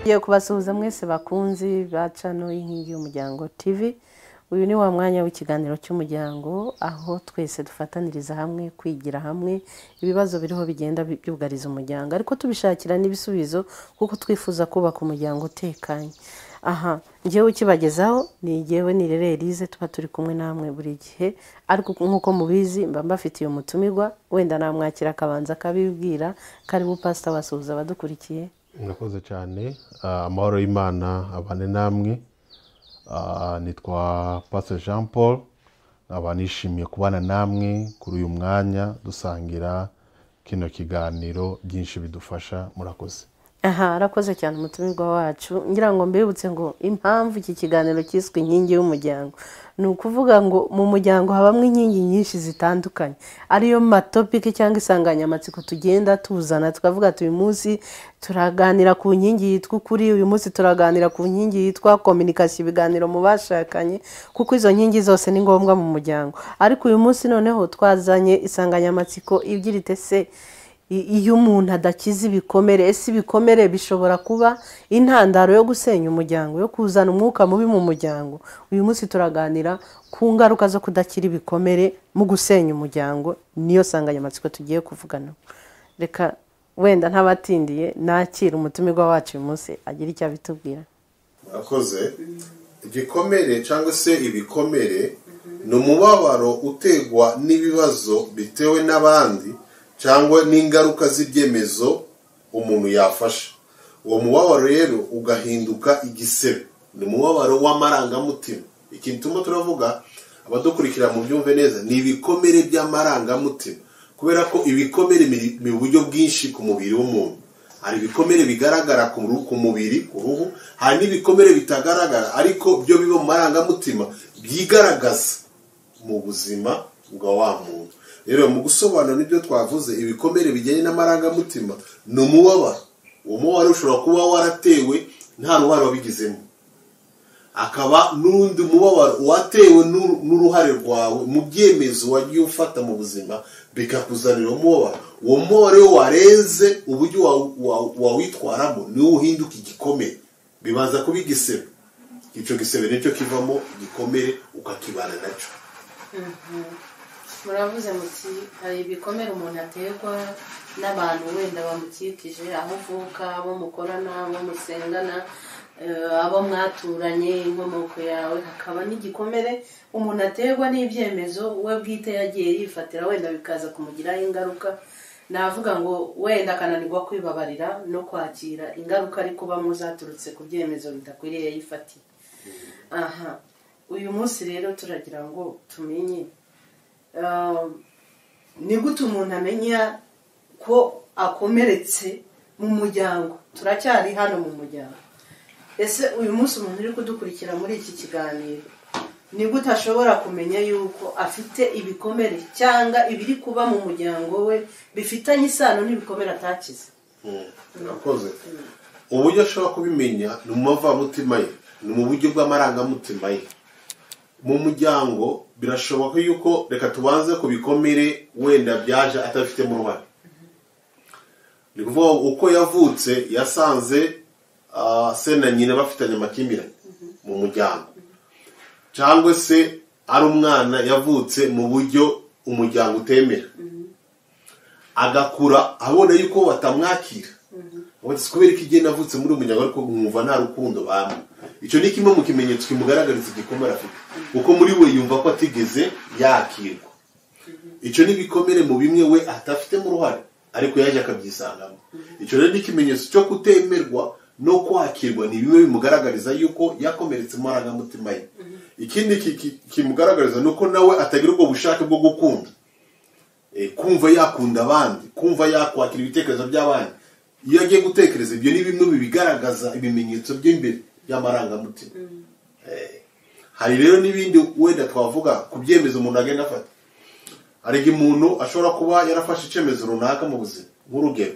Ngiye kubasuhuza mwese bakunzi ba channel y'Inkingi y'Umuryango TV. Uyu ni wa mwanya w'ikiganiro cy'umuryango, aho twese dufataniriza hamwe kwigira hamwe ibibazo biriho bigenda byugariza umuryango, ariko tubishakira n'ibisubizo kuko twifuza kubaka umuryango utekanye. Aha ngewe ukibagezaho ni ngewe Nirere Elise, tuba turi kumwe namwe buri gihe, ariko nk'uko mubizi mba mbafitiye umutumirwa, wenda namwakira akabanza akabibwira. Karibu Pastor, wasuhuza abadukurikiye. Murakoze cyane, amahoro y'Imana abane namwe. Nitwa Pastor Jean Paul, nkaba nishimiye kubana namwe kuri uyu mwanya dusangira kino kiganiro byinshi bidufasha. Murakoze. Aha, arakoze cyane umutumirwa wacu. Ngira ngo mbibutse ngo impamvu iki kiganiro cyiswe Inkingi y'Umuryango ni ukuvuga ngo mu muryango habamwe inkingi nyinshi zitandukanye, ariyo matopiki cyangwa insanganyamatsiko tugenda tuzana, tukavuga ati uyu munsi turaganira ku nkingi yitwa ukuri, uyu munsi turaganira ku nkingi yitwa communication, ibiganiro mu bashakanye, kuko izo nkingi zose ni ngombwa mu muryango. Ariko uyu munsi noneho twazanye insanganyamatsiko igira iti se iyo umuntu adakiza ibikomere, ese ibikomere bishobora kuba intandaro yo gusenya umuryango, yo kuzana umwuka mubi mu muryango? Uyu munsi turaganira ku ngaruka zo kudakira ibikomere mu gusenya umuryango, niyo nsanganyamatsiko tugiye kuvugana. Reka wenda ntabatindiye nakira umutumirwa wacu uyu munsi agira icyo abitubwira. Murakoze. Igikomere cyangwa se ibikomere ni umubabaro utegwa n'ibibazo bitewe n'abandi cyangwa n'ingaruka z'ibyemezo umuntu yafashe. Uwo mubabaro rero ugahinduka igisebe, ni umubabaro w'amarangamutima. Ikintu turimo turavuga, abadukurikira mu byumve neza, ni ibikomere by'amarangamutima, kubera ko ibikomere biri mu buryo bwinshi ku mubiri w'umuntu. Hari ibikomere bigaragara ku mubiri, ku ruhu, hari n'ibikomere bitagaragara ariko byo biba mu marangamutima, byigaragaza mu buzima bwa wa muntu. Rero mu gusobanura n'ibyo twavuze, ibikomere bijyanye n'amarangamutima ni umubabaro. Uwo mubabaro ushobora kuba waratewe nta ruhare wabigizemo, akaba n'undi mubabaro watewe n'uruhare rwawe mu byemezo wagiye ufata mu buzima, bikakuzanira umubabaro. Uwo mubabaro iyo warenze uburyo wawitwaramo, niwo uhinduka igikomere, bibanza kuba igisebe. Icyo gisebe nicyo kivamo igikomere, ukakibana nacyo. Muravuze muti hari ibikomere umuntu aterwa n'abantu wenda bamukikije, aho uvuka, abo mukorana, abo musengana, abo mwaturanye, inkomoko yawe, hakaba n'igikomere umuntu aterwa n'ibyemezo we bwite yagiye yifatira, wenda bikaza kumugiraho ingaruka. Navuga ngo wenda akananirwa kwibabarira no kwakira ingaruka ariko bamwe zaturutse ku byemezo bidakwiriye yifatiye. Aha, uyu munsi rero turagira ngo tumenye ni gute umuntu amenya ko akomeretse mu muryango. Turacyari hano mu muryango. Ese uyu munsi umuntu uri kudukurikira muri iki kiganiro ni gute ashobora kumenya yuko afite ibikomere cyangwa ibiri kuba mu muryango we bifitanye isano n'ibikomere atakize? Murakoze. Uburyo ashobora kubimenya ni mu mavamutima ye, ni mu buryo bw'amarangamutima ye. Mu muryango birashoboka yuko, reka tubanze ku bikomere wenda byaje atabifitemo uruhare. Ni ukuvuga uko yavutse yasanze se na nyina bafitanye amakimbirane mu muryango, cyangwa se ari umwana yavutse mu buryo umuryango utemera, agakura abona yuko batamwakira, kubera ko igihe navutse muri uyu muryango ariko nkumva nta rukundo bampa. Icyo ni kimwe mu kimenyetso kimugaragariza igikomere afite, kuko muri we yumva ko atigeze yakirwa. Icyo ni ibikomere mu bimwe we atafitemo uruhare, ariko yaje akabyisangamo. Icyo rero ni ikimenyetso cyo kutemerwa no kwakirwa, ni bimwe bimugaragariza yuko yakomeretse mu marangamutima ye. Ikindi kimugaragariza ni uko nawe atagira ubwo bushake bwo gukunda, kumva yakunda abandi, kumva yakwakira ibitekerezo by'abandi. Iyo agiye gutekereza, ibyo ni bimwe bibigaragaza, ibimenyetso by'imbere by'amarangamutima. Hari rero n'ibindi wenda twavuga ku byemezo umuntu agenda afata. Hari igihe umuntu ashobora kuba yarafashe icyemezo runaka mu buzima, nk'urugero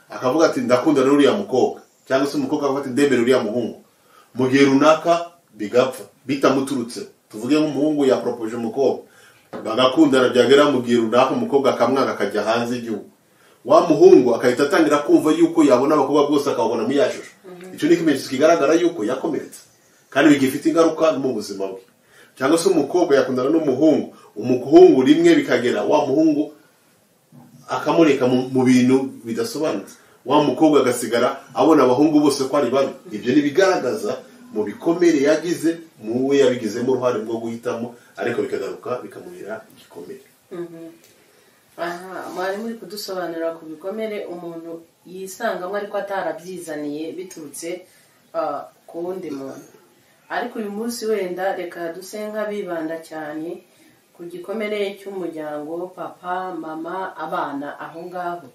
akavuga ati ndakunda n'uriya mukobwa, cyangwa se umukobwa akavuga ati ndemera uriya muhungu, mu gihe runaka bigapfa bitamuturutse. Tuvuge nk'umuhungu yapropoje umukobwa bagakundana, byagera mu gihe runaka umukobwa akamwanga akajya hanze y'igihugu, wa muhungu akahita atangira kumva yuko yabona abakobwa bose akababona muri ya shusho. Icyo ni ikimenyetso kigaragara yuko yakomeretse kandi bigifite ingaruka mu buzima bwe. Cyangwa se umukobwa yakundana n'umuhungu, umuhungu rimwe bikagera wa muhungu akamureka mu bintu bidasobanutse, wa mukobwa agasigara abona abahungu bose ko ari babi. Ibyo ni bigaragaza mu bikomere yagize, mu we yabigizemo uruhare rwo guhitamo, ariko bikagaruka bikamubera igikomere. Aha mwari muri kudusobanurira ku bikomere umuntu yisangamo ariko atarabyizaniye biturutse ku wundi muntu. Ariko uyu munsi wenda reka duse nk'abibanda cyane ku gikomere cy'umuryango, papa, mama, abana aho ngaho.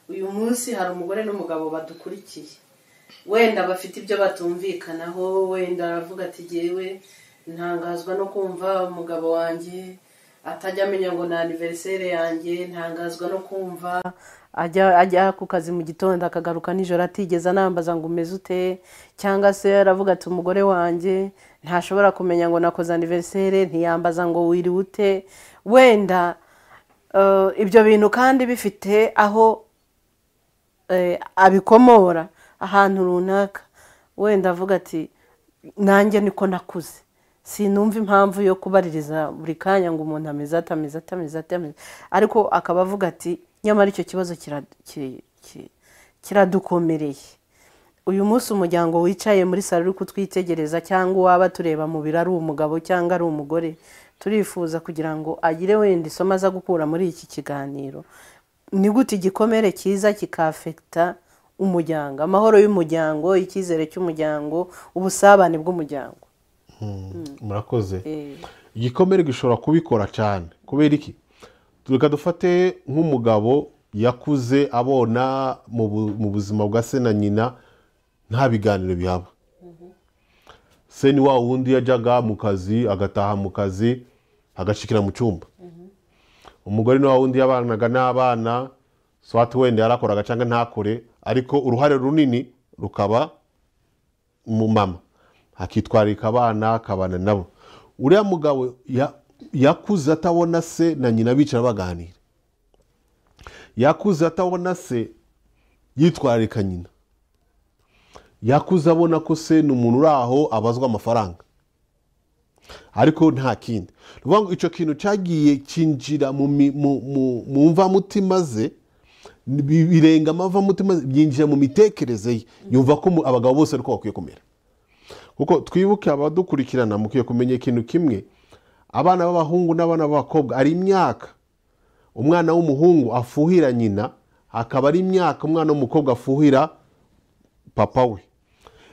Uyu munsi hari umugore n'umugabo badukurikiye, wenda bafite ibyo batumvikanaho, wenda aravuga ati jyewe ntangazwa no kumva umugabo wanjye atajya amenya ngo ni anniversaire yanjye, ntangazwa no kumva ajya ku kazi mu gitondo akagaruka nijoro atigeze anambaza ngo umeze ute, cyangwa se aravuga ati umugore wanjye ntashobora kumenya ngo nakoze anniversaire, ntiyambaza ngo wiriwe ute. Wenda ibyo bintu kandi bifite aho abikomora ahantu runaka, wenda avuga ati nanjye niko nakuze, sinumva impamvu yo kubaririza buri kanya ngo umuntu ameze ate, ameze ate, ameze ate, ameze, ariko akaba avuga ati nyamara icyo kibazo kiradukomereye. Uyu munsi umuryango wicaye muri salo uri kutwitegereza, cyangwa uwaba tureba mu biro ari umugabo cyangwa ari umugore, turifuza kugira ngo agire wenda isomo aza gukura muri iki kiganiro. Ni gute igikomere cyiza kikafekita umuryango, amahoro y'umuryango, icyizere cy'umuryango, ubusabane bw'umuryango? Murakoze. Igikomere gishobora kubikora cyane. Kubera iki? Reka dufate nk'umugabo yakuze abona mu buzima bwa se na nyina nta biganiro bihaba. Se ni wa wundi yajyaga mu kazi, agataha mu kazi, agashikira mu cyumba. Umugore ni wa wundi yabanaga n'abana, swati wenda yarakoraga cyangwa ntakore, ariko uruhare runini rukaba mu mama, akitwarika abana, akabana nabo. Uriya mugabo yakuze atabona se na nyina bicara baganira, yakuze atabona se yitwararika nyina, yakuze abona ko se ni umuntu uri aho abazwa amafaranga, ariko nta kindi. Ni ukuvuga ngo icyo kintu cyagiye cyinjira mu mvamutima ze, birenga amavamutima, byinjira mu mitekerereze ye, yumva ko abagabo bose ariko bakwiye kumera. Kuko twibuke abadukurikirana, mukwiye kumenya ikintu kimwe, abana b'abahungu n'abana b'abakobwa ari imyaka umwana w'umuhungu afuhira nyina, akaba ari imyaka umwana w'umukobwa afuhira papa we.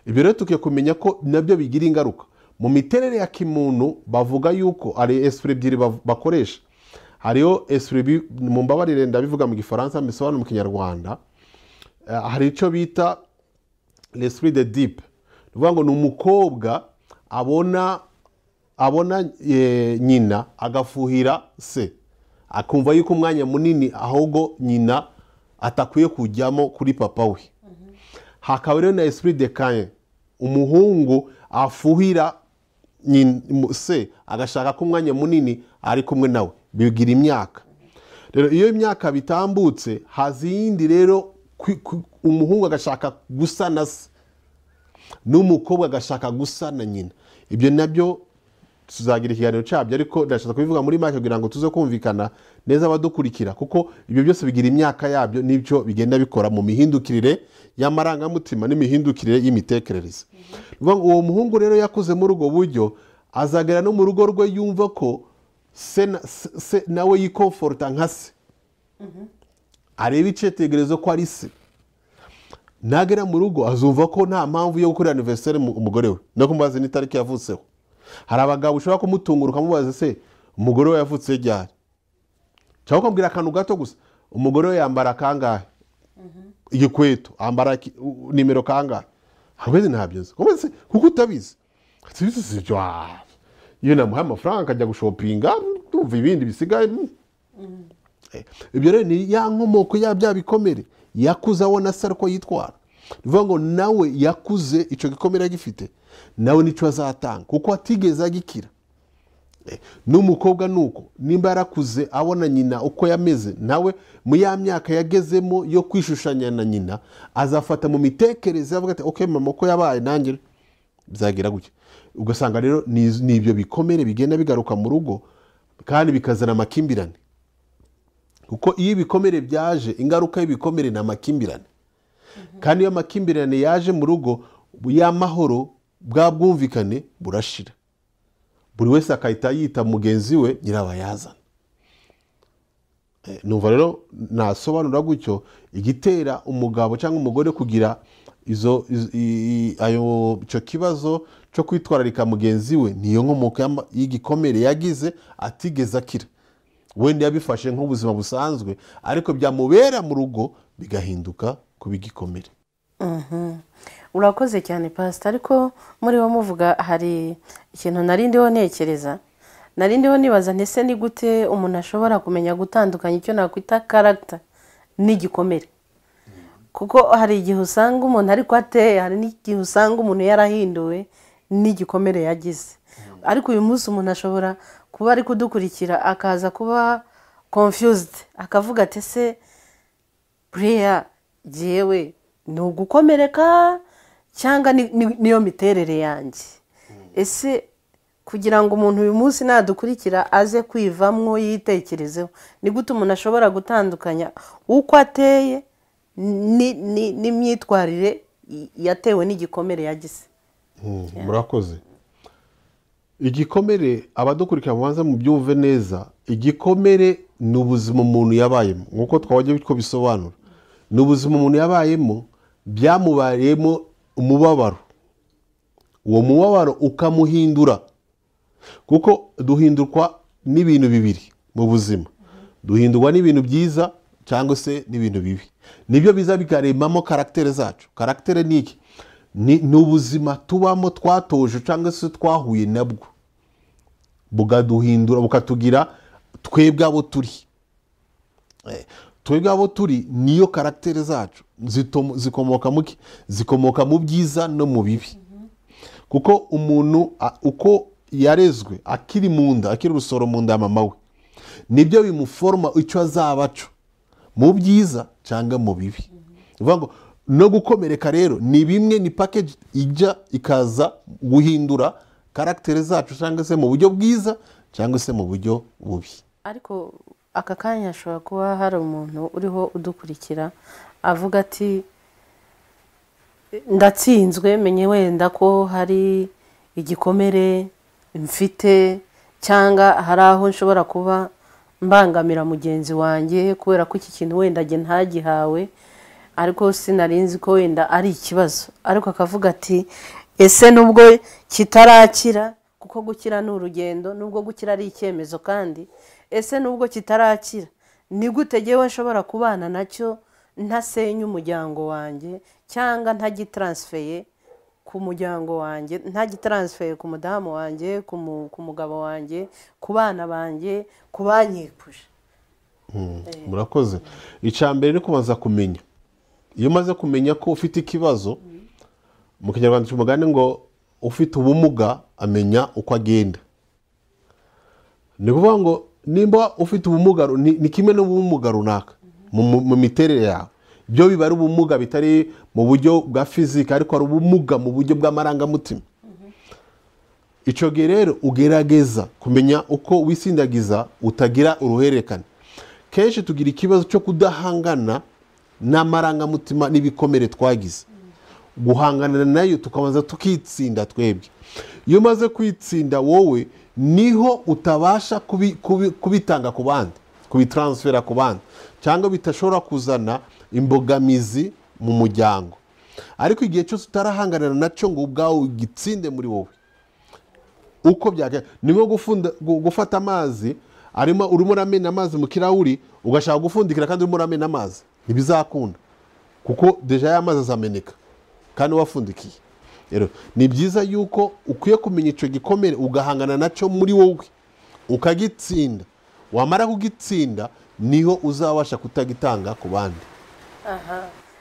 Ibyo rero tukwiye kumenya ko nabyo bigira ingaruka mu miterere ya kimuntu. Bavuga yuko ari esprit ebyiri bakoresha. Hariho esprit, mumbabarire ndabivuga mu gifaransa mbisobanura mu kinyarwanda, hari icyo bita l'esprit de deep. Ni ukuvuga ngo ni umukobwa abona nyina agafuhira se, akumva yuko umwanya munini ahubwo nyina atakwiye kujyamo kuri papa we. Hakaba rero na esprit de Cain, umuhungu afuhira se agashaka ko umwanya munini ari kumwe nawe, bigira imyaka. Rero iyo imyaka bitambutse haza iyindi rero, umuhungu agashaka gusa na se n'umukobwa agashaka gusa na nyina. Ibyo nabyo tuzagira ikiganiro cyabyo, ariko ndashaka kubivuga muri make kugira ngo tuze kumvikana neza abadukurikira, kuko ibyo byose bigira imyaka yabyo n'ibyo bigenda bikora mu mihindukirire y'amarangamutima n'imihindukirire y'imitekerereze. Uwo muhungu rero yakuze muri ubwo buryo, azagera no mu rugo rwe yumva ko se nawe yikomforta nka se, areba icyitegererezo ko ari se. Nagera mu rugo azumva ko nta mpamvu yo gukorera anniversaire umugore we, no kumubaza n'itariki yavutseho. Hari abagabo ushobora kumutungura ukamubaza se umugore we yavutse ryari, cyangwa ukamubwira akantu gato gusa, umugore we yambara kangahe igikweto, ambara nimero kangahe, ahubwo ntabyo nzi kuko utabizi. Iyo namuhaye amafaranga akajya gushopinga, ndumva ibindi bisigaye. Ibyo rero ni ya nkomoko ya bya bikomere yakuze abona se ariko yitwara. Bivuga ngo nawe yakuze icyo gikomere agifite, nawe nicyo azatanga kuko atigeze agikira. N'umukobwa nuko nimba yarakuze abona nyina uko yameze, nawe mu ya myaka yagezemo yo kwishushanya na nyina azafata mu mitekerereze avuga ati okay mama uko yabaye nanjye bizagira gutya. Ugasanga rero ni ibyo bikomere bigenda bigaruka mu rugo kandi bikazana amakimbirane, kuko iyo ibikomere byaje ingaruka y'ibikomere ni amakimbirane. Kandi iyo amakimbirane yaje mu rugo y'amahoro bwa bwumvikane burashira, buri wese akahita yita mugenzi we nyirabayazana. Numva rero nasobanura gutyo igitera umugabo cyangwa umugore kugira izo ayo icyo kibazo cyo kwitwararika mugenzi we, niyo nkomoko y'igikomere yagize atigeze akira. Wenda yabifashe nk'ubuzima busanzwe, ariko byamubera mu rugo bigahinduka kuba igikomere. Urakoze cyane Pastor, ariko muri bo muvuga hari ikintu nari ndiho ntekereza, nari ndiho nibaza nti ese ni gute umuntu ashobora kumenya gutandukanya icyo nakwita character n'igikomere? Kuko hari igihe usanga umuntu ariko ateye, hari n'igihe usanga umuntu yarahinduwe n'igikomere yagize. Ariko uyu munsi umuntu ashobora kuba ari kudukurikira akaza kuba confused, akavuga ati ese buriya jyewe ni ugukomereka cyangwa niyo miterere yanjye? Ese kugira ngo umuntu uyu munsi nadukurikira aze kwivamwo yitekerezeho, ni gute umuntu ashobora gutandukanya uko ateye n'imyitwarire yatewe n'igikomere yagize? Murakoze. Igikomere, abadukurikira mubanza mubyumve neza, igikomere ni ubuzima umuntu yabayemo, nk'uko twabonye ko bisobanura. Ni ubuzima umuntu yabayemo, byamubayemo umubabaro, uwo mubabaro ukamuhindura, kuko duhindurwa n'ibintu bibiri mu buzima, duhindurwa n'ibintu byiza cyangwa se n'ibintu bibi. Nibyo biza bikaremamo caractère zacu. Caractère ni iki? Ni ubuzima tubamo twatoje cyangwa se twahuye nabwo, bukaduhindura, bukatugira twebwe abo turi. Twebwe abo turi niyo caractère zacu zikomoka mu ki? Zikomoka mu byiza no mu bibi. Kuko umuntu uko yarezwe akiri mu nda, akiri urusoro mu nda ya mama we, nibyo bimuforma icyo azaba cyo, mu byiza cyangwa mu bibi. Bivuga ngo no gukomereka rero ni bimwe, ni package ijya ikaza guhindura caractère zacu, cyangwa se mu buryo bwiza cyangwa se mu buryo bubi. Ariko aka kanya hashobora kuba hari umuntu uriho udukurikira avuga ati ndatsinzwe, menye wenda ko hari igikomere mfite, cyangwa hari aho nshobora kuba mbangamira mugenzi wanjye kubera ko iki kintu wenda njye ntagihawe, ariko sinarinzi ko wenda ari ikibazo. Ariko akavuga ati ese nubwo kitarakira, kuko gukira ni urugendo, nubwo gukira ari icyemezo, kandi ese nubwo kitarakira ni gute jyewe nshobora kubana nacyo ntasenya umuryango wanjye, cyangwa ntagitaransifeye ku muryango wanjye, ntagitaransifeye ku mudamu wanjye, ku mugabo wanjye, ku bana banjye, ku banyikuje? Murakoze. Icya mbere ni kubanza kumenya. Iyo umaze kumenya ko ufite ikibazo, mu Kinyarwanda cy'umugani ngo ufite ubumuga amenya uko agenda. Ni ukuvuga ngo nimba ufite ubumuga ni kimwe n'ubumuga runaka mu miterere yawe, byo biba ari ubumuga bitari mu buryo bwa fizika, ariko ari ubumuga mu buryo bw'amarangamutima. Icyo gihe rero ugerageza kumenya uko wisindagiza utagira uruhererekane. Kenshi tugira ikibazo cyo kudahangana n'amarangamutima n'ibikomere twagize, guhangana nayo tukabanza tukitsinda twebwe. Iyo umaze kwitsinda wowe, niho utabasha kubitanga ku bandi, kubitaransifera ku bandi, cyangwa bitashobora kuzana imbogamizi mu muryango. Ariko igihe cyose utarahangana nacyo ngo ubwawe ugitsinde muri wowe, uko byagenda ni nko gufata amazi, arimo urimo uramena amazi mu kirahuri, ugashaka gufundikira kandi urimo uramena amazi, ntibizakunda, kuko deja ya mazi azameneka kandi wafundikiye. Rero ni byiza yuko ukwiye kumenya icyo gikomere ugahangana nacyo muri wowe ukagitsinda. Wamara kugitsinda niho uzabasha kutagitanga ku bandi.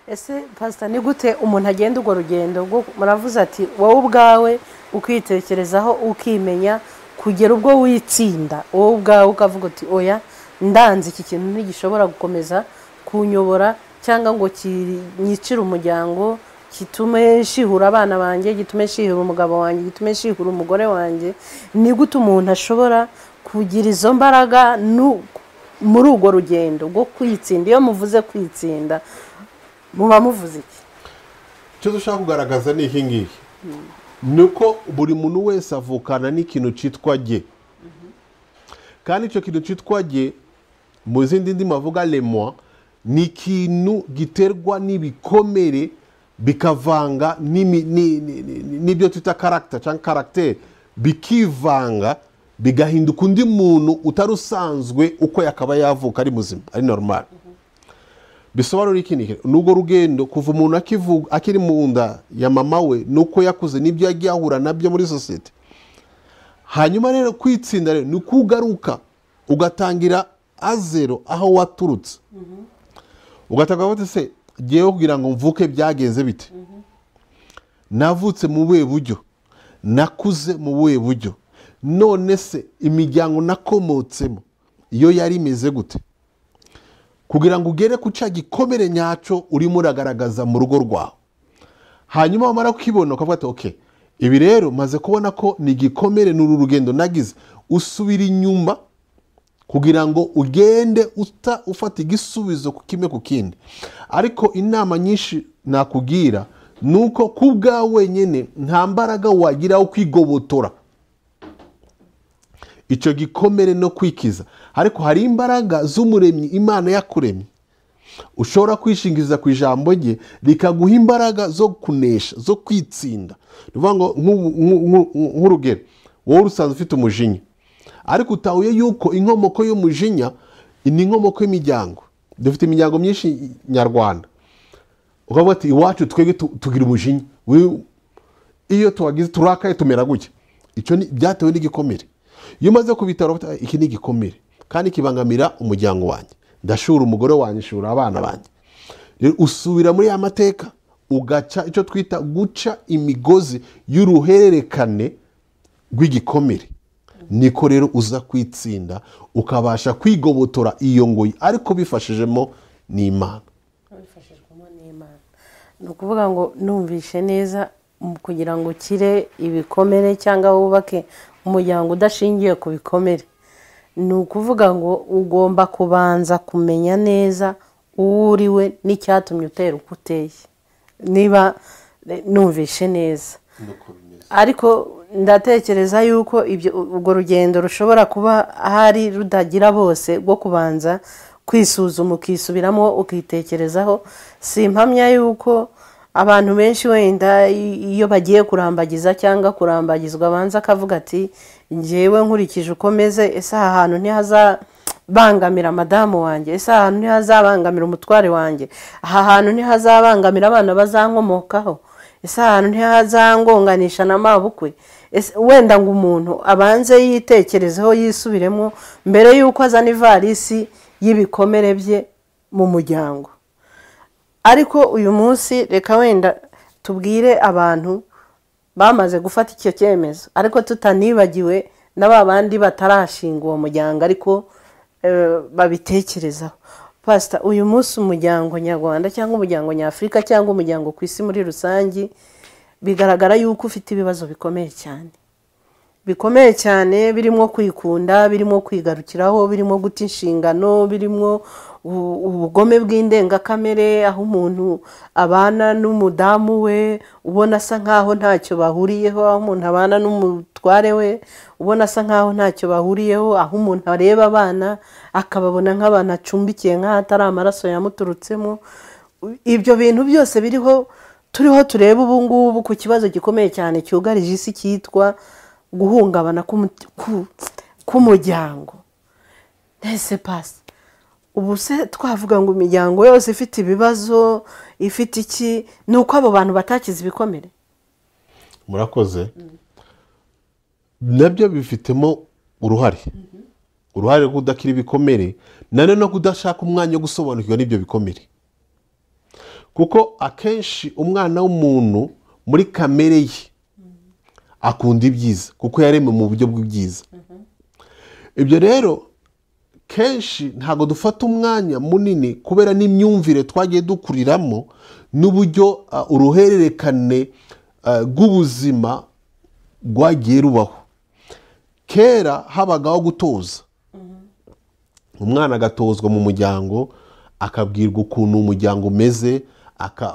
Ese Pastor, ni gute umuntu agenda urwo rugendo? Muravuze ati wowe ubwawe ukitekerezaho, ukimenya, Kugera ubwo witsinda wowe ubwawe ukavuga uti oya, ndanze iki kintu, ntigishobora gukomeza kunyobora cyangwa ngo kinyicire umuryango, gitume nshihura abana banjye, gitume nshihura umugabo wanjye, gitume nshihura umugore wanjye. Ni gute umuntu ashobora kugira izo mbaraga muri urwo rugendo rwo kwitsinda? Iyo muvuze kwitsinda muba muvuze iki? Icyo dushaka kugaragaza ni iki ngiki, ni uko buri muntu wese avukana n'ikintu cyitwa jye, kandi icyo kintu cyitwa jye, mu zindi ndimi bavuga le moi, ni ikintu giterwa n'ibikomere, bikavanga n'ibyo twita caractère cyangwa caractère, bikivanga bigahinduka undi muntu utari usanzwe uko yakaba yavuka ari muzima, ari normal. Bisobanura iki? Ni n'urwo rugendo kuva umuntu akivuka, akiri mu nda ya mama we, nuko yakuze n'ibyo yagiye ahura nabyo muri sosiyete. Hanyuma rero kwitsinda rero ni kugaruka ugatangira à zéro aho waturutse, ugatanga uti: "Se ngewe kugira ngo mvuke byagenze bite? Navutse mu buhe buryo? Nakuze mu buhe buryo? None se imiryango nakomotsemo iyo yari imeze gute?" Kugira ngo ugere ku cya gikomere nyacyo urimo uragaragaza mu rugo rwawe. Hanyuma wamara kukibona ukavuga ati: "Okay, ibi rero maze kubona ko ni igikomere, ni uru rugendo nagize." Usubira inyuma kugira ngo ugende uta ufata igisubizo ku kimwe ku kindi. Ariko inama nyinshi nakugira ni uko ku bwawe wenyine nta mbaraga wagira wo kwigobotora icyo gikomere no kwikiza, ariko hari imbaraga z'umuremyi, Imana yakuremye, ushobora kwishingiriza ku ijambo rye rikaguha imbaraga zo kunesha, zo kwitsinda. Ni ukuvuga ngo nk'urugero, wowe usanzwe ufite umujinya, ariko utahuye yuko inkomoko y'umujinya ni inkomoko y'imiryango. Dufite imiryango myinshi nyarwanda, ukavuga ati: "Iwacu twebwe tugira umujinya, iyo tuwagize turakaye tumera gutya." Icyo byatewe n'igikomere. Iyo umaze kubitara ukavuga ati: "Iki ni igikomere kandi kibangamira umuryango wanjye, ndashura umugore wanjye, nshura abana banjye." Rero usubira muri ya mateka, ugaca icyo twita guca imigozi y'uruhererekane rw'igikomere. Niko rero uza kwitsinda, ukabasha kwigobotora iyo ngoyi, ariko bifashijemo n'Imana. Babifashijwemo n'Imana. Ni ukuvuga ngo numvishe neza, kugira ngo ukire ibikomere cyangwa wubake umuryango udashingiye ku bikomere, ni ukuvuga ngo ugomba kubanza kumenya neza uwo uri we n'icyatumye utera uko uteye, niba numvishe neza. Ariko ndatekereza yuko ibyo urwo rugendo rushobora kuba ahari rudagira bose, rwo kubanza kwisuzuma, ukisubiramo, ukitekerezaho. Si impamya yuko abantu benshi wenda iyo bagiye kurambagiza cyangwa kurambagizwa abanza akavuga ati: "Njyewe nkurikije uko meze, ese aha hantu ntihazabangamira madamu wanjye? Ese aha hantu ntihazabangamira umutware wanjye? Aha hantu ntihazabangamira abana bazankomokaho? Ese aha hantu ntihazangonganisha na mabukwe?" Ese wenda ngo umuntu abanze yitekerezeho, yisubiremo mbere y'uko azana ivarisi y'ibikomere bye mu muryango. Ariko uyu munsi reka wenda tubwire abantu bamaze gufata icyo cyemezo, ariko tutanibagiwe na ba bandi batarashinga uwo muryango ariko babitekerezaho. Pasita, uyu munsi umuryango nyarwanda cyangwa umuryango nyafurika cyangwa umuryango ku isi muri rusange bigaragara yuko ufite ibibazo bikomeye cyane, bikomeye cyane, birimo kwikunda, birimo kwigarukiraho, birimo guta inshingano, birimo ubugome bw'indengakamere, aho umuntu abana n'umudamu we ubona asa nkaho ntacyo bahuriyeho, aho umuntu abana n'umutware we ubona asa nkaho ntacyo bahuriyeho, aho umuntu areba abana akababona nk'abantu acumbikiye, nk'aho atari amaraso yamuturutsemo. Ibyo bintu byose biriho, turiho tureba ubu ngubu ku kibazo gikomeye cyane cyugarije isi cyitwa guhungabana k'umuryango. Ese pasi, ubu se twavuga ngo imiryango yose ifite ibibazo, ifite iki, ni uko abo bantu batakize ibikomere? Murakoze. Nabyo bifitemo uruhare rwo kudakira ibikomere, nanone no kudashaka umwanya wo gusobanukirwa n'ibyo bikomere, kuko akenshi umwana w'umuntu muri kamere ye Akunda ibyiza kuko yaremwe mu buryo bw'ibyiza. Ibyo rero kenshi ntabwo dufata umwanya munini kubera n'imyumvire twagiye dukuriramo n'uburyo uruhererekane rw'ubuzima rwagiye rubaho. Kera habagaho gutoza, umwana agatozwa mu muryango, akabwirwa ukuntu umuryango umeze,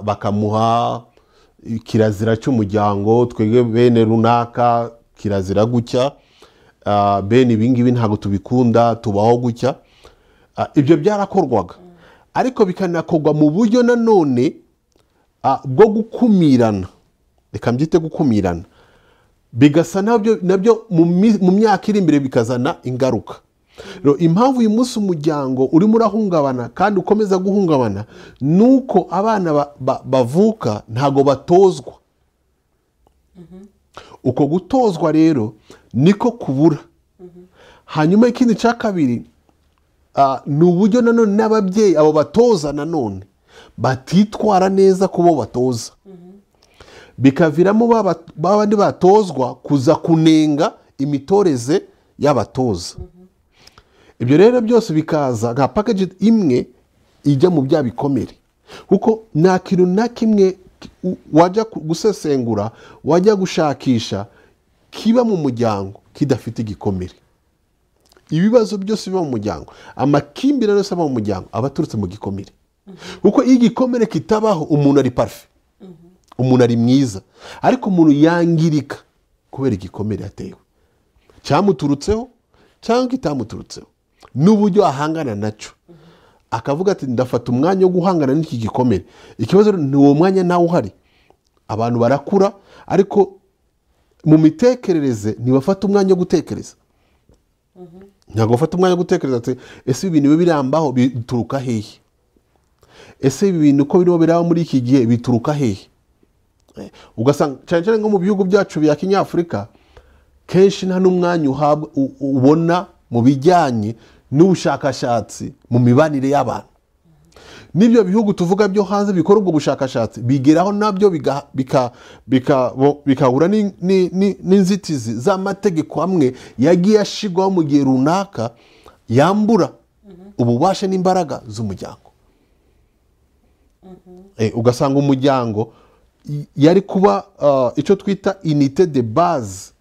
bakamuha kirazira cy'umuryango, twebwe bene runaka kirazira gutya, bene ibingibi ntabwo tubikunda, tubaho gutya. Ibyo byarakorwaga, ariko bikanakorwa mu buryo nanone bwo gukumirana, reka mbyite gukumirana, bigasa nabyo mu myaka iri imbere bikazana ingaruka. Impamvu uyu munsi umuryango urimo urahungabana kandi ukomeza guhungabana nuko abana bavuka ntago batozwa. Uko gutozwa rero niko kubura. Hanyuma ikindi cya kabiri ni uburyo nanone n'ababyeyi abo batoza nanone batitwara neza kubo batoza, bikaviramo babandi batozwa kuza kunenga imitoreze y'abatoza. Ibyo rero byose bikaza nka package imwe ijya mu bya bikomere, kuko nta kintu na kimwe wajya gusesengura, wajya gushakisha kiba mu muryango kidafite igikomere. Ibibazo byose biba mu muryango, amakimbirane yose aba mu muryango aba aturutse mu gikomere, kuko iyo igikomere kitabaho umuntu ari parfait, umuntu ari mwiza, ariko umuntu yangirika kubera igikomere yatewe, cyamuturutseho cyangwa kitamuturutseho, n'uburyo ahangana nacyo. Akavuga ati ndafata umwanya wo guhangana n'iki gikomere. Ikibazo ni uwo mwanya nawe uhari. Abantu barakura ariko mu mitekerereze ntibafata umwanya wo gutekereza. Ntabwo bafata umwanya wo gutekereza ati ese ibi bintu birambaho bituruka hehe? Ese ibi bintu uko birimo biraba muri iki gihe bituruka hehe? Ugasanga cyane cyane nko mu bihugu byacu bya Kinyafurika kenshi nta n'umwanya uhabwa ubona mu bijyanye n'ubushakashatsi mu mibanire y'abantu. N'ibyo bihugu tuvuga byo hanze bikora ubwo bushakashatsi bigeraho nabyo bikahura n'inzitizi z'amategeko amwe yagiye ashigwaho mu gihe runaka yambura ububasha n'imbaraga z'umuryango. Ugasanga umuryango yari kuba icyo twita unité de base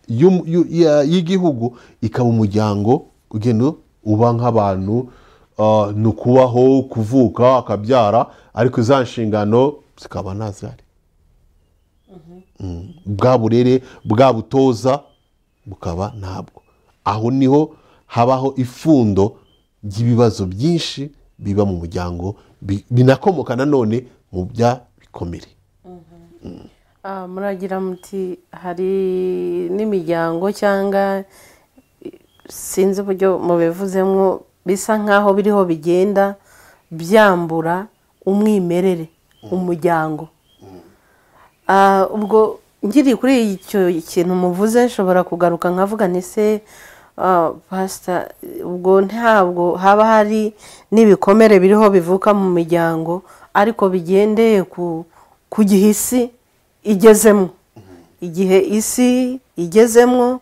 y'igihugu, ikaba umuryango ugenda uba nk'abantu, ni ukubaho, kuvuka, akabyara, ariko za nshingano zikaba ntazihari. Bwa burere bwa butoza bukaba ntabwo. Aho niho habaho ifundo ry'ibibazo byinshi biba mu muryango, binakomoka nanone mu bya bikomere. Muragira muti hari n'imiryango cyangwa sinzi uburyo mubivuzemo, bisa nkaho biriho bigenda byambura umwimerere umuryango. Ubwo ngiri kuri icyo kintu muvuze nshobora kugaruka nkavuga nti se pastor, ubwo ntabwo haba hari n'ibikomere biriho bivuka mu miryango ariko bigendeye ku gihe isi igezemo, igihe isi igezemo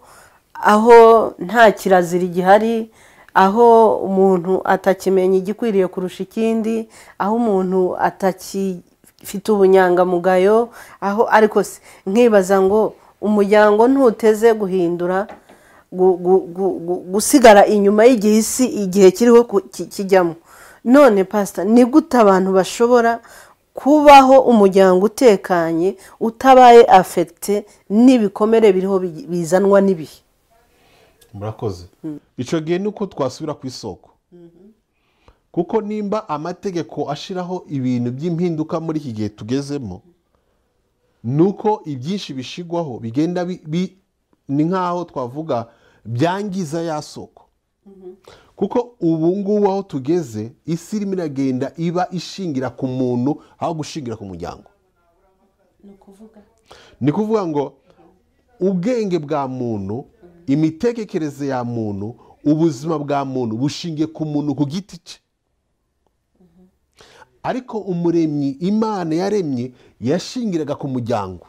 aho nta kirazira gihari, aho umuntu atakimenya igikwiriye kurusha ikindi, aho umuntu atakifite ubunyangamugayo, aho ariko se nkibaza ngo umuryango ntuteze guhindura gusigara inyuma y'igihe isi igihe kiriho kijyamo. None pastor, ni gute abantu bashobora kubaho umuryango utekanye utabaye affecté n'ibikomere biriho bizanwa n'ibihe? Murakoze. Icyo gihe nuko twasubira ku isoko, kuko nimba amategeko ashiraho ibintu by'impinduka muri iki gihe tugezemo, nuko ibyinshi bishigwaho bigenda ni nkaho twavuga byangiza ya soko. Kuko ubu ngubu aho tugeze isi irimo iragenda iba ishingira ku muntu aho gushingira ku muryango. Ni kuvuga ngo ubwenge bwa muntu, imitekerereze ya muntu, ubuzima bwa muntu bushingiye ku muntu ku giti cye. Ariko umuremyi Imana yaremye yashingiraga ku muryango.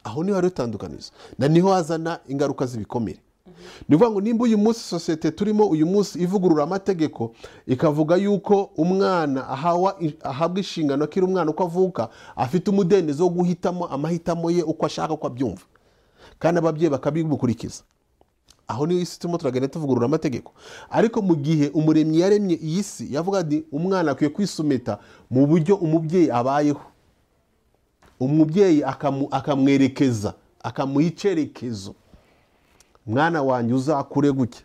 Aho niho hari itandukanizo, na niho hazana ingaruka z'ibikomere. Ni ukuvuga ngo nimba uyu munsi sosiyete turimo uyu munsi ivugurura amategeko ikavuga yuko umwana ahabwa inshingano akiri umwana, uko avuka afite umudendezo wo guhitamo amahitamo ye uko ashaka, uko abyumva, kandi ababyeyi bakabimukurikiza. Aho niyo isi turimo turagenda tuvugurura amategeko. Ariko mu gihe umuremyi yaremye iyi si, yavuga ati umwana akwiye kwisumeta mu buryo umubyeyi abayeho, umubyeyi akamwerekeza, akamuha icyerekezo. Mwana wanjye uzakure gutya,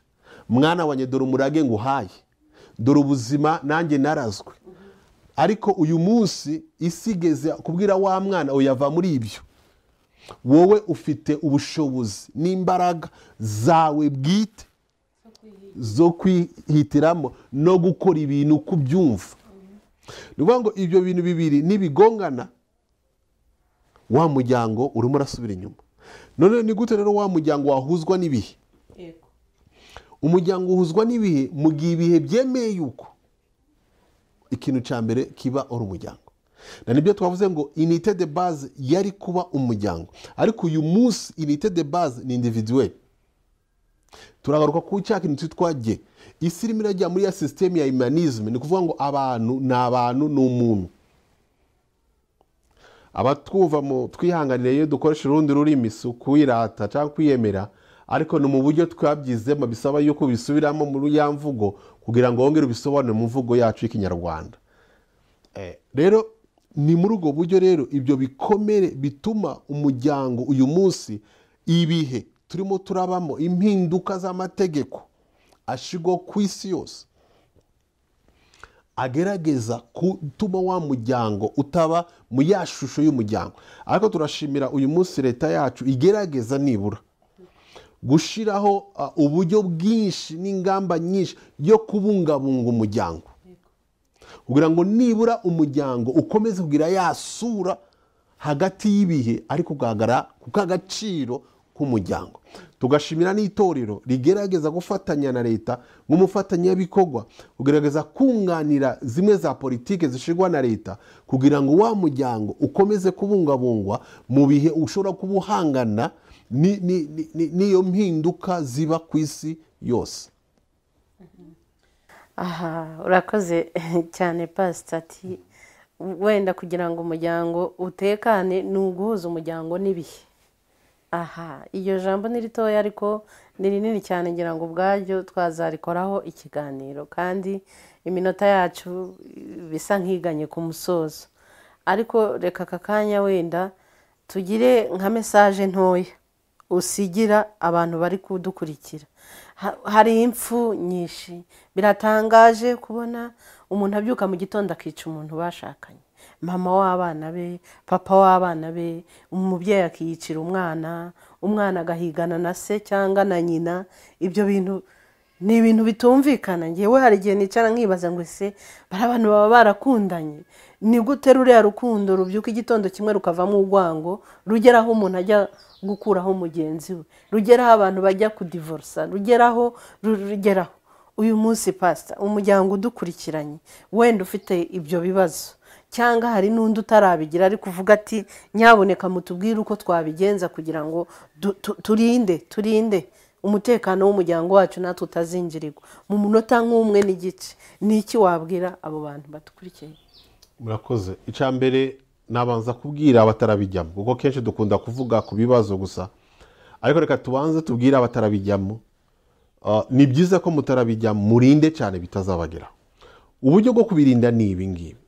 mwana wanjye dore umurage nguhaye, dore ubuzima nanjye narazwe. Ariko uyu munsi isi igeze kubwira wa mwana uyava muri ibyo, wowe ufite ubushobozi n'imbaraga zawe bwite zo kwihitiramo no gukora ibintu uko ubyumva. Ni ukuvuga ngo ibyo bintu bibiri nibigongana, wa muryango urimo urasubira inyuma. None ni gute rero wa muryango wahuzwa n'ibihe? Umuryango uhuzwa n'ibihe mu gihe ibihe byemeye yuko ikintu cya mbere kiba ari umuryango. Na nibyo twavuze ngo unité de base yari kuba umuryango, ariko uyu munsi unité de base ni individuel. Turagaruka ku cya kintu cyitwa jye. Isi irimo irajya muri ya système ya humanisme, ni kuvuga ngo abantu ni abantu, ni umuntu. Abatwumva mu twihanganire iyo dukoresha urundi rurimi, si ukwirata cyangwa kwiyemera, ariko ni mu buryo twabyizemo, bisaba yuko bisubiramo muri ya mvugo kugira ngo wongere ubisobanure mu mvugo yacu y'Ikinyarwanda. Rero ni muri ubwo buryo rero ibyo bikomere bituma umuryango uyu munsi, ibihe turimo turabamo, impinduka z'amategeko ashigwa ku isi yose, agerageza gutuma wa muryango utaba mu ya shusho y'umuryango. Ariko turashimira uyu munsi leta yacu igerageza nibura gushiraho uburyo bwinshi n'ingamba nyinshi yo kubungabunga umuryango, kugira ngo nibura umuryango ukomeze kugira ya sura hagati y'ibihe, ariko kugaragara ku kagaciro k'umuryango. Tugashimira n'itorero rigerageza gufatanya na leta nk'umufatanyabikorwa, kugerageza kunganira zimwe za politike zishirwa na leta, kugira ngo wa muryango ukomeze kubungabungwa mu bihe ushobora kubuhangana n'iyo mpinduka ziba ku isi yose. Aha, urakoze cyane Pastor. Ati wenda kugira ngo umuryango utekane ni uguhuza umuryango n'ibihe. Aha, iryo jambo ni ritoya ariko ni rinini cyane, ngira ngo ubwaryo twazarikoraho ikiganiro, kandi iminota yacu bisa nk'iganye ku musozo. Ariko reka aka kanya wenda tugire nka message ntoya usigira abantu bari kudukurikira. Hari impfu nyinshi, biratangaje kubona umuntu abyuka mu gitondo akica umuntu bashakanye, mama w'abana be, papa w'abana be, umubyeyi akiyicira umwana, umwana agahigana na se cyangwa na nyina. Ibyo bintu ni ibintu bitumvikana. Ngewe hari igihe nicara nkibaza ngo ese bari abantu baba barakundanye, ni gute ruriya rukundo rubyuka igitondo kimwe rukavamo urwango, rugeraho umuntu ajya gukuraho mugenzi we, rugeraho abantu bajya kudivorsa, rugeraho rugeraho. Uyu munsi Pastor, umuryango udukurikiranye wenda ufite ibyo bibazo, cyangwa hari n'undi utarabigira ariko uvuga ati nyaboneka mutubwire uko twabigenza kugira ngo turinde umutekano w'umuryango wacu natwe utazinjirirwa, mu munota nk'umwe n'igice, ni iki wabwira abo bantu badukurikiye? Murakoze. Icya mbere nabanza kubwira abatarabijyamo, kuko kenshi dukunda kuvuga ku bibazo gusa, ariko reka tubanze tubwire abatarabijyamo. Ni byiza ko mutarabijyamo, murinde cyane bitazabageraho. Uburyo bwo kubirinda ni ibi ngibi: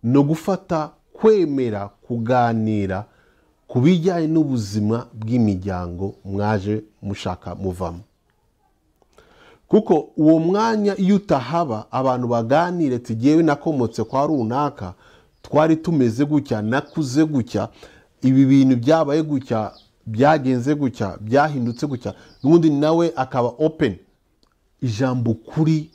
no gufata, kwemera kuganira ku bijyanye n'ubuzima bw'imiryango mwaje mushaka muvamo. Kuko uwo mwanya iyo utahaba abantu baganire, tugiyewe nakomotse kwa runaka, twari tumeze gutya, nakuze gutya, ibi bintu byabaye gutya, byagenze gutya, byahindutse gutya, n'ubundi nawe akaba open. Ijambo kuri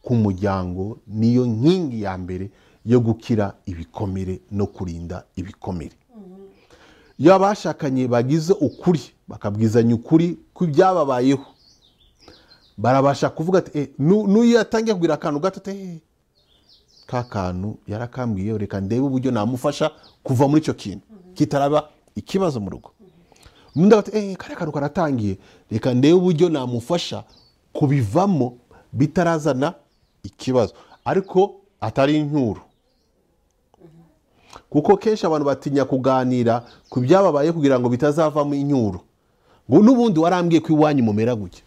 ku muryango niyo nkingi ya mbere yo gukira ibikomere no kurinda ibikomere. Iyo abashakanye bagize ukuri, bakabwizanya ukuri kw'ibyababayeho, barabasha kuvuga ati n'uyu yatangiye kugira akantu gato, ati ka kantu yarakambwiye, reka ndebe uburyo namufasha kuva muri icyo kintu kitaraba ikibazo mu rugo. Undi ati kariya kantu karatangiye, reka ndebe uburyo namufasha kubivamo bitarazana ikibazo, ariko atari inkuru. Kuko kenshi abantu batinya kuganira ku byababaye kugira ngo bitazavamo inyuro, ngo n'ubundi warambwiye ko iwanyu mumera gutya.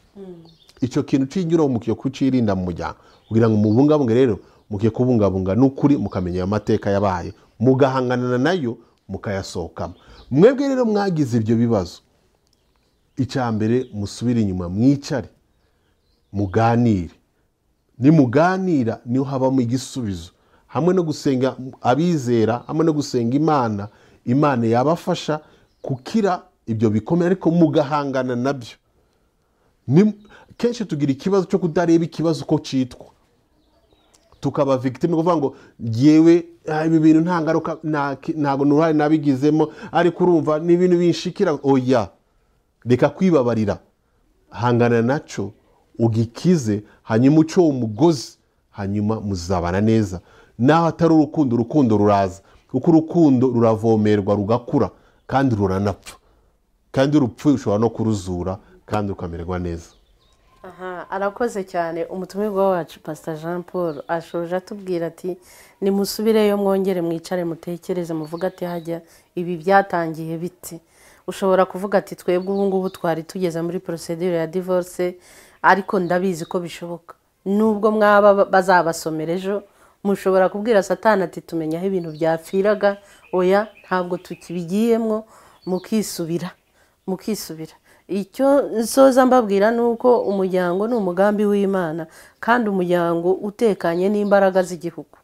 Icyo kintu cy'inyuro mukwiye kucirinda mu muryango kugira ngo mubungabunge. Rero mukwiye kubungabunga n'ukuri, mukamenya amateka yabaye, mugahanganana nayo, mukayasohokamo. Mwebwe rero mwagize ibyo bibazo, icya mbere musubire inyuma, mwicare muganire. Nimuganira niho habamo igisubizo, hamwe no gusenga abizera, hamwe no gusenga Imana. Imana yabafasha gukira ibyo bikomere, ariko mugahangana nabyo. Kenshi tugira ikibazo cyo kutareba ikibazo uko cyitwa, tukaba victim, kuvuga ngo yewe ibi bintu nta ngaruka, ntabwo n'uruhare nabigizemo, ariko urumva ni ibintu binshikira. Oya, reka kwibabarira, hangana nacyo ugikize, hanyuma uce uwo mugozi, hanyuma muzabana neza. Naho atari urukundo, urukundo ruraza, kuko urukundo ruravomerwa rugakura kandi ruranapfa, kandi urupfu ushobora no kuruzura kandi ukamererwa neza. Aha, arakoze cyane umutumirwa wacu Pastor Jean Paul. Ashoje atubwira ati nimusubireyo, mwongere mwicare, mutekereze, muvuga ati hajya ibi byatangiye biti. Ushobora kuvuga ati twebwe ubu ngubu twari tugeze muri procedure ya divorce, ariko ndabizi ko bishoboka. Nubwo mwaba bazabasomera ejo, mushobora kubwira Satani ati tumenya aho ibintu byapfiraga, oya ntabwo tukibigiyemo, mukisubira, mukisubira. Icyo nsoza mbabwira ni uko umuryango ni umugambi w'Imana, kandi umuryango utekanye n'imbaraga z'igihugu.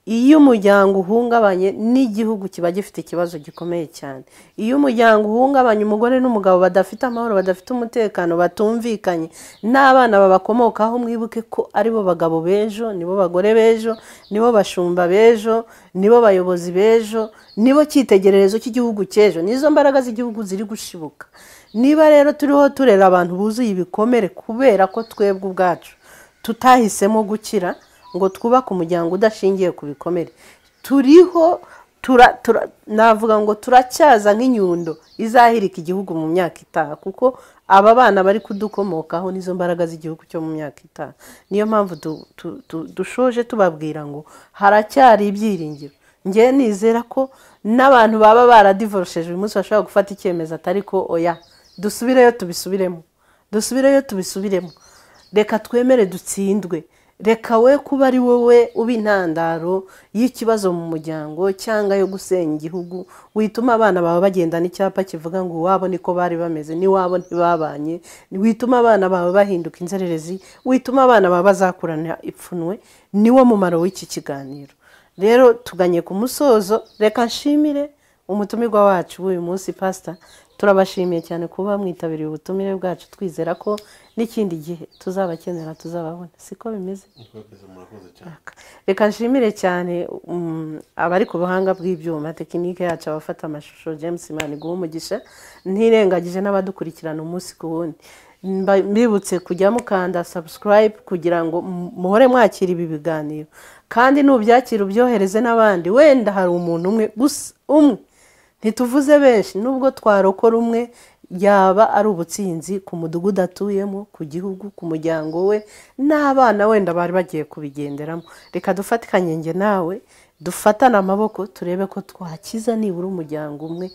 Iyo umuryango uhungabanye n'igihugu kiba gifite ikibazo gikomeye cyane. Iyo umuryango uhungabanye, umugore n'umugabo badafite amahoro, badafite umutekano, batumvikanye, n'abana babakomokaho, mwibuke ko aribo bagabo b'ejo, nibo bagore b'ejo, nibo bashumba b'ejo, nibo bayobozi b'ejo, nibo cyitegererezo cy'igihugu cy'ejo, nizo mbaraga z'igihugu ziri gushibuka. Niba rero turiho turera abantu buzuye ibikomere kubera ko twebwe ubwacu tutahisemo gukira ngo twubake umuryango udashingiye ku bikomere, turiho navuga ngo turacyaza nk'inyundo izahirika igihugu mu myaka itaha, kuko aba bana bari kudukomokaho nizo mbaraga z'igihugu cyo mu myaka itaha. Niyo mpamvu dushoje tubabwira ngo haracyari ibyiringiro. Ngewe nizera ko n'abantu baba baradivorosheje uyu munsi bashobora gufata icyemezo atari ko oya, dusubireyo tubisubiremo, dusubireyo tubisubiremo, reka twemere dutsindwe, reka we kuba ari wowe uba intandaro y'ikibazo mu muryango cyangwa yo gusenya igihugu, wituma abana bawe bagenda n'icyapa kivuga ngo iwabo niko bari bameze, n'iwabo ntibabanye, wituma abana bawe bahinduka inzererezi, wituma abana bawe bazakurana ipfunwe. Niwo mumaro w'iki kiganiro. Rero tuganye ku musozo, reka nshimire umutumirwa wacu w'uyu munsi Pastor. Turabashimiye cyane kuba mwitabiriye ubutumire bwacu, twizera ko n'ikindi gihe tuzabakenera tuzababona, siko bimeze? Reka nshimire cyane abari ku buhanga bw'ibyuma, tekinike yacu, abafata amashusho, James Maniguha umugisha, ntirengagije n'abadukurikirana umunsi ku wundi. Mbibutse kujya mukanda subscribe kugira ngo muhore mwakira ibi biganiro, kandi nubyakira ubyohereze n'abandi. Wenda hari umuntu umwe gusa, umwe, ntituvuze benshi, nubwo twarokora umwe yaba ari ubutsinzi ku mudugudu atuyemo, ku gihugu, ku muryango we n'abana wenda bari bagiye kubigenderamo. Reka dufatikanye njye nawe, dufatane amaboko, turebe ko twakiza nibura umuryango umwe,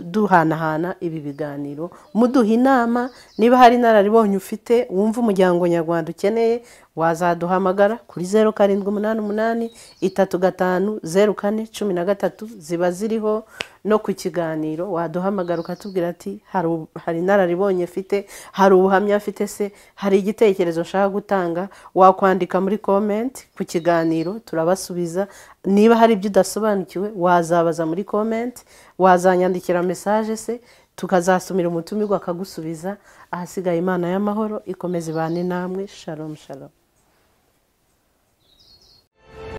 duhanahana ibi biganiro, muduha inama. Niba hari inararibonye ufite wumva umuryango nyarwanda ukeneye, wazaduhamagara kuri 0788 35 04 13, ziba ziriho no ku kiganiro. Waduhamagara ukatubwira ati hari inararibonye mfite, hari ubuhamya mfite, se hari igitekerezo nshaka gutanga. Wakwandika muri comment ku kiganiro, turabasubiza. Niba hari ibyo udasobanukiwe wazabaza muri comment, wazanyandikira message, se tukazasumira umutumirwa akagusubiza. Ahasigaye Imana y'amahoro ikomeze ibane namwe. Shalom shalom.